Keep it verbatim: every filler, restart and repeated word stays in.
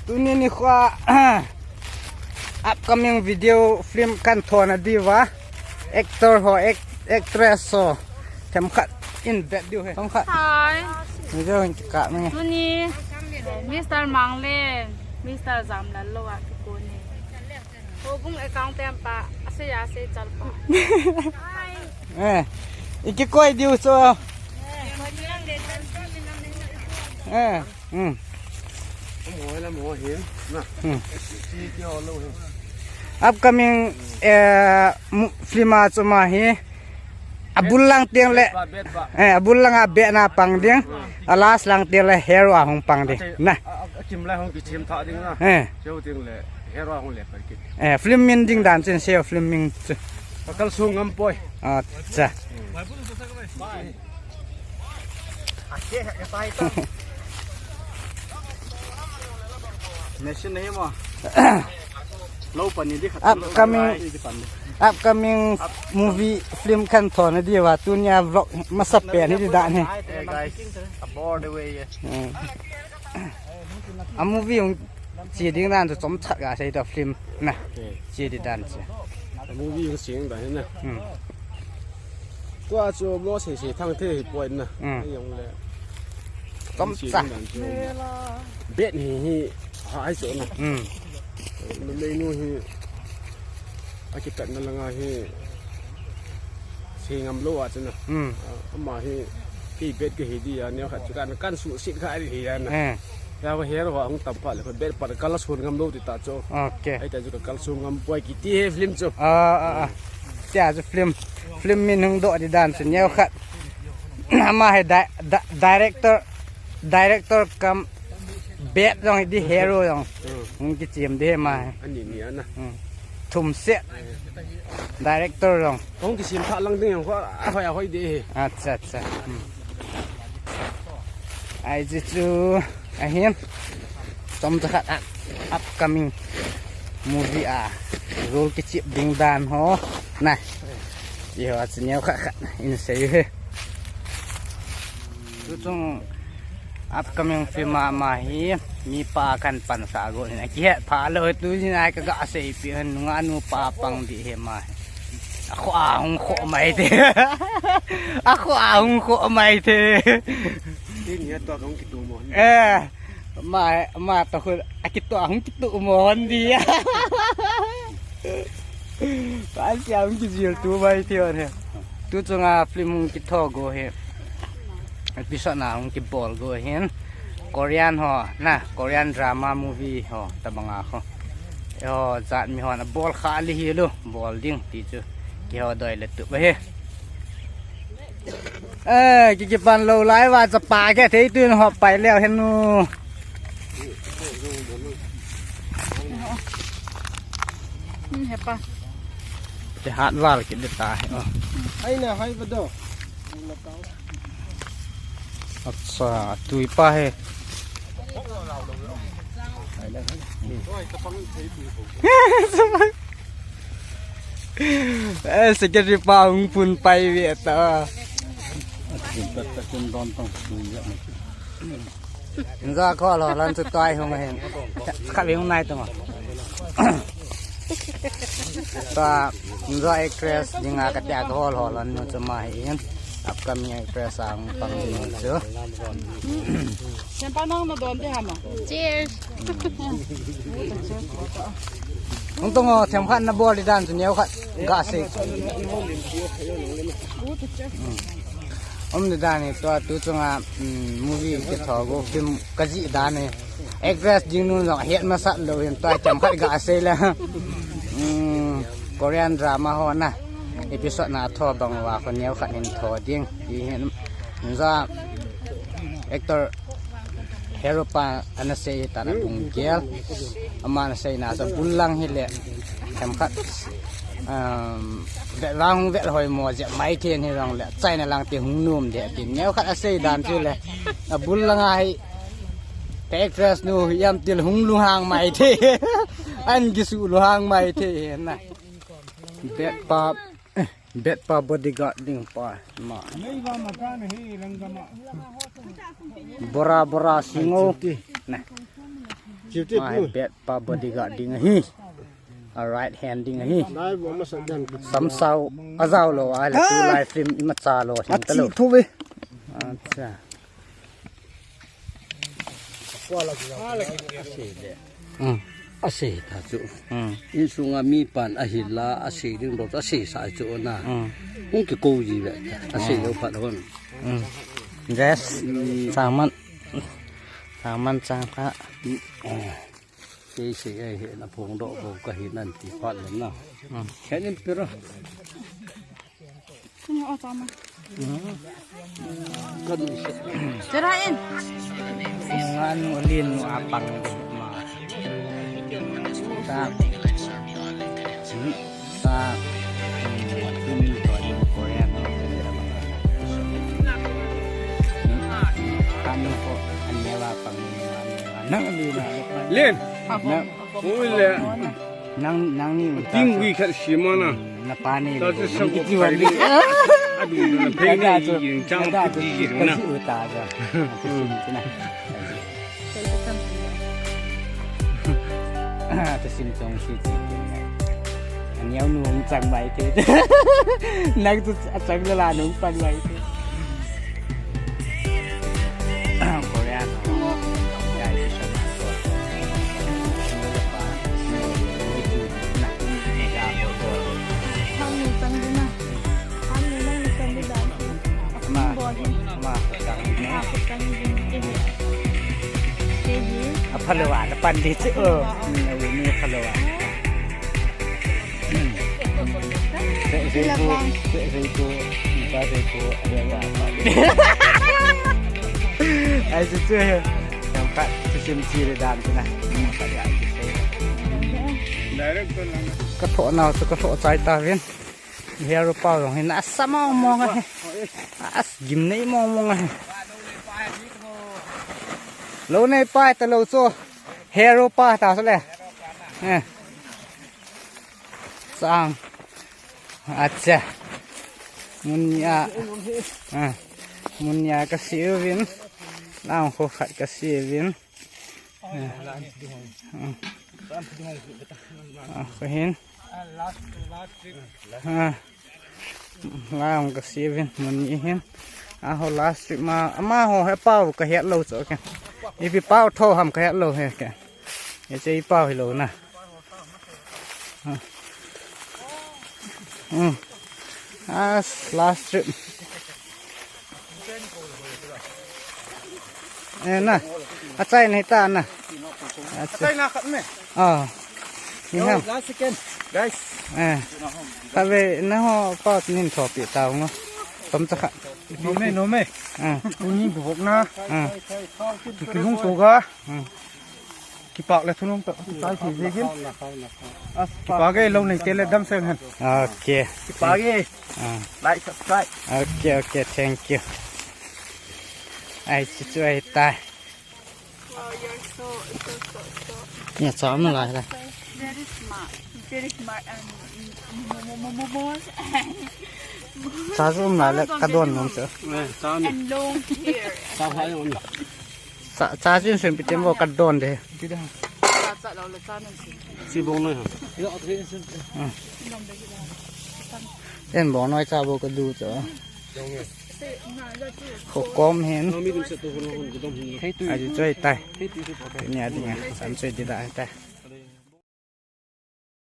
Tuni nikho a upcoming video film kan thona diuva, actor ho, act-, actress ho themkhat in vet diu he. Themkhat. Hi. Ni jo in ka nge. Tuni, eh, Mister Manglen, Mister Jamlal lo a kikoi ni. Houbung account tempa, ase ya ase chalpa. Eh, i kikoi diu cho. Eh, hmm. Hmm. Upcoming, eh, mu-, film a chu ama hi. Abul lang teng le. Eh, abul lang a bet na pang ding. A last lang teng le hero a hung pang ding. Na. Akim lai hung kichim tha ding na. Eh. Cheu teng le hero a hung le pan kit. Eh, film min ding dan chin seo film min chu. Pakal sung ngam poi. Acha. Upcoming, upcoming movie film kan thona diuva tunia vlog masa pen hi dan hi. Hey guys, aboard the way. Hmm. A movie hung chi ding dan chu chomcha ga sei to film na. Chi di dan chu. A movie hung chi ding dan hi na. Hmm. Tua chu mo sei sei thang the hi poi na. Hmm. Ai yong le. Chomcha. Bet ni hi ha ai chu na. Hmm. Numei nu hi. Akipatna langa hi. Sei ngam lou a chu na. Hmm. Ama hi. Kei bet kahi dia, neo khat chu kan, kan suhset kha ahi a na. Eh. Ya ko hero ho hung tam phat le, ko bet pat kal sun ngam lou ti ta chu. Okay. Ai ta chu ka kal sun ngam poi kiti he film chu. Ah, ah, ah. Tia chu film, film min hung doh di dan chu neo khat. Ama hi di-, di-, director, director cum bet jong hi di hero jong. Hmm. Hung kichem di he ama hi. Ani ni ana. Hmm. Thum set. Director jong. Hung kisim thah lang ding jong ko, ahoi, ahoi di he. Acha, acha. Hmm. Ai, ji chu, ahin. Chomcha khat a, upcoming movie a role kichep ding dan ho. Na. Ji ho chu neo khat khat in sei he. Tuchung upcoming film a ama hi, mipa kan pansah go in, akihet pha lou, tu jin ai ka ga sei pi, nungah nupa pang di hi ama hi. Akhoh a hung khoh mai te. Akhoh a hung khoh mai te. Tin ya to hung kitu mo. Eh, ma, ma to khu, akitu a hung kitu mo hon di. Ka sia hung kijil tu mai thei on he. Tuchunga film hung kitho go he. Episode na hung kibol go hin. Korean ho, na, Korean drama movie ho, tabanga ho. Ho, jat mi hon abol kha li hi lo, bol ding ti chu. Kiho doi le tu ba he. Eh, ki kipan lou lai va chapa ke thei tuin hop pai leu hen nu. Hmm, hepa. Te hat val kit de ta he, oh. Ai na, hai ba do. Acha, tui pa he. Eh, secretary pa hung pun pai ve ta. Nza ko lo lan chu tai hung hen. Kha ve hung nai tong. Ta nza actress dinga ka tia ko hol hol an nu chu ama hi in. Upcoming actress ang pang nu chu. Sen pa nang na don te hama. Cheers. Hung tong o, themkhat na bol di dan chu neo khat ga sei. Um di dan hi tua tuchunga, um, movie kitho go film ka jih dan hi. Actress ding nun jong het masat lou hin tua themkhat ga sei le. Um, Korean drama ho na. Episode na tho bang uva ko neo khat hin tho ding. Ti hin. Nza actor Hero pa ana sei hi ta na bung gel. Ama na sei na sa bul lang hi le. Themkhat, um, vet vang hung vet hoi mo je mai thei hi rong le. China lang te hung nom de tin. Neo khat a sei dan chu le. Abul lang a hi. Ka actress nu yam til hung lunghang mai thei. An kisu lunghang mai thei hi na. Bet pa. Bet pa bodyguard ding pa ma. Bora bora singo. Na. Chiu ti. Mai bet pa bodyguard ding ahi. A right hand ding ahi. Dai bo ma sa dan. Samsau a zau lo a le tu lai film ima cha lo hin ta lo. Achi thu ve. Acha. Asei le. Hmm. Asei ta chu. Hmm. Insunga mi pan ahil la, asei ding dot, asei sa chu na. Hmm. Hung kikou ji ve. Asei lo phat hon. Hmm. Yes. Hmm. Changman. Changman chang kha. Hmm. Kei sei ai he na phong doh ko ka hi nan ti phat le na. Hmm. Khen in pira. Kung o tama. Ka du se. Tera in. Ngan ulin apang ma. Ta. Hmm. Ta. Hmm. Korea no. Hmm. Kan ko anya la pang. Nang ni na. Len. Nang. Ui le. Nang, nang ni. Ting wi khat si ma na. Na pa ni. Ta chu sa ko pai ni. Adu na pe ni yin chang pu ji ji na. Ta ja. Ta sim tong si ti. Ani au nu chang bai te. Nang tu chang la la nu pan bai te. Korea. Ama, ama, a phalo a, na pan di chu. Oh, ni, ni phalo a. Ai, chu chu he. Yang khat, chu sim chi le dan chu na. Ka thoh nau chu ka thoh chai ta vin. Hero pa jong hin asa mong mong a he. As gim nei mong mong a he. Lo nei pa ta lo chu. Hero pa ta chu le. Eh. Sang. Acha. Mun ni a. Ah. Mun ni a ka siu vin. Lang kho khat ka siu vin. Ah. Ah, kho hin. Ah. Lang ka siu vin. Mun ni hin. Ah, ho last trip ma. Ama ho he pau ka het lo chu ke. Ipi pau tho ham ka het lo he ke. Hiche i pau hi lo na. Hmm. As last trip. Eh, na. Achai nei ta na. Achai na khat me. Ah. Ni ham. Last second, guys. Eh. Kave na ho pa nin thopi ta ngo. Tom cha kha. No me, no me. Ah. Uni bubok na. Ah. Kilung to ga. Hmm. Kipak le thunung to, tai thei thei hin. Kipak e, lo nei te le damsel hen. Okay. Kipak e. Ah. Like, subscribe. Okay, okay, thank you. Ai, chu chu ai tai. Wow, you're so, so, so, so. Nia cha um lai la. Very smart. Very smart and mo-, mo-, mo-, mo-, mo-. Cha chu um lai la, ka don nom chu. Eh, cha um. And long hair. Cha phai um. Cha, cha chin sun pi tem bo ka don de. Cha, cha lo le cha nan sin. Si bong noi ha. En bong noi cha bo ka du cha. Kho kom hin. Aji choi tai. Ni a ding a, san choi di da tai.